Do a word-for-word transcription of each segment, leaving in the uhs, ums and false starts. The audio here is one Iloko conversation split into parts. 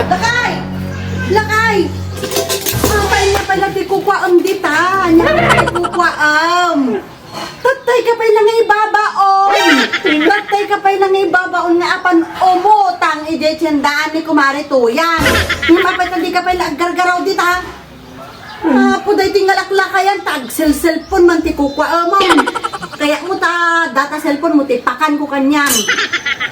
Lakay! Lakay! Apay nga pala ti kukuaem dita? Ania ti kukuaem? Tattay ka pay la nga ibabaon. Tattay ka pay la nga ibabaon nga apan umutang idiay tiendaan ni Kumare Tuyang. Ngem apay ta di ka pay la aggargaraw dita? Apo, daytoy nga laklakayan, ta agselselpon man ti kukuaem. Kayatmo ta data selpon mo ti pakanko kaniam.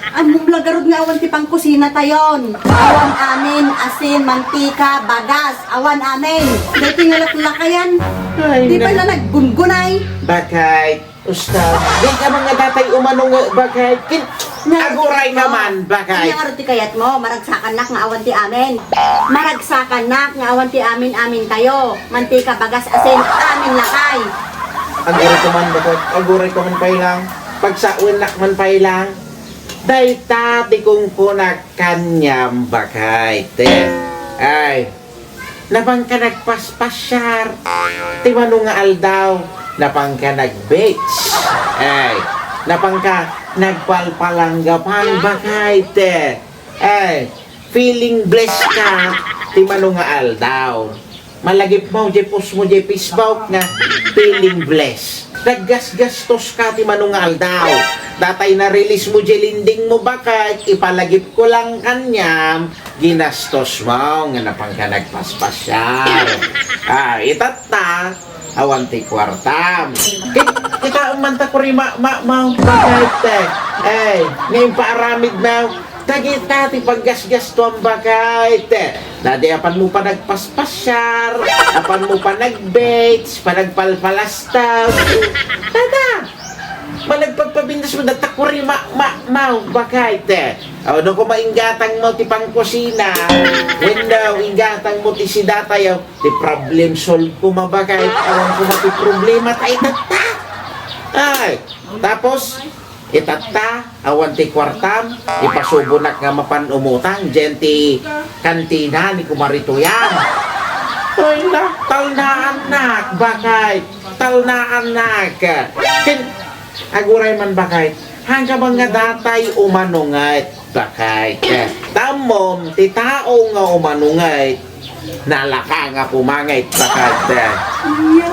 Ammom la garud nga awan ti pangkusinatayon. Awan amin, asin, mantika, bagas. Awan amin. Daytoy nga laklakayan. Ay, di pay na- la naggungunay. Bakay, ustad. Di ka man nga datay umano nga bakay. Kin-, aguray ka man, bakay. Ania ngarud ti kayatmo? Maragsakannak nga awan ti amin. Maragsakannak nga awan ti amin-amintayo. Mantika, bagas, asin, amin lakay. Aguray ka man, bakay. Aguray ka man pay lang. Pagsawennak man pay lang. Dayta ti kunkunak kaniam, bakay. Te. Ay. Napanka nagpaspasiar ti mano nga aldaw, napanka nag-beach. Ay, napanka nagpalpalanggapan, bakay te. Ay, feeling blessed ka ti mano nga aldaw. Malagipmo diay post mo diay Facebook nga feeling blessed. Naggasgastos ka ti mano nga aldaw. Datay na-release mo diay lending mo, bakay, ipalagipko lang kaniam, ginastos mo nga napanka nagpaspasiar. Ah, itatta, awan ti kuartam. Kit-, kitaem man ta kuri ma-, ma-, ma-, bakay te. Ay, nga impaaramid mo. Dagita ti paggasgastuam, bakay te. Dadi apan mo pa nagpaspasiar, apan mo pa nag-beach, panagpalpalastaw. Tada! Managpagpabindas mo, data kuri ma-, ma-, ma-, bakay te. O, no, kung maingatang mo ti pangkusina, wenno ingatang mo ti sidatayo, ti problem solve ko, mabakay. Awan ko ti problema, tay tatta. Ay, tapos, itatta, awan ti kuartam, ipasubonak nga mapan umutang, diyan ti kantina ni Kumari Tuyang. Ay, na, talnaannak, bakay. Talnaannak. Ken, aguray man, bakay. Hangka man nga datay umanunget, bakay. Tammom, ti tao nga umanunget, nalaka nga pumangit, bakay. Iya.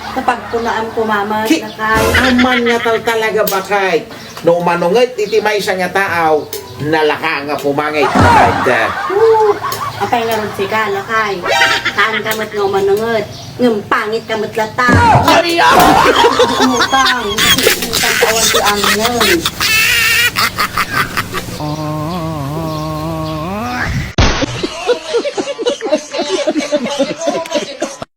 Kapag kunaam kumama, Ki-, lakay. Aman nga taltalaga, bakay. No umanunget iti maysa nga tao, nalaka nga pumangit, bakay. Woo! Apay ngarud sika, lakay? Haan ka met nga umanunget. Ngem pangit ka met latta. Sorry, ah! Umutang. Umutang ka awan ti angin.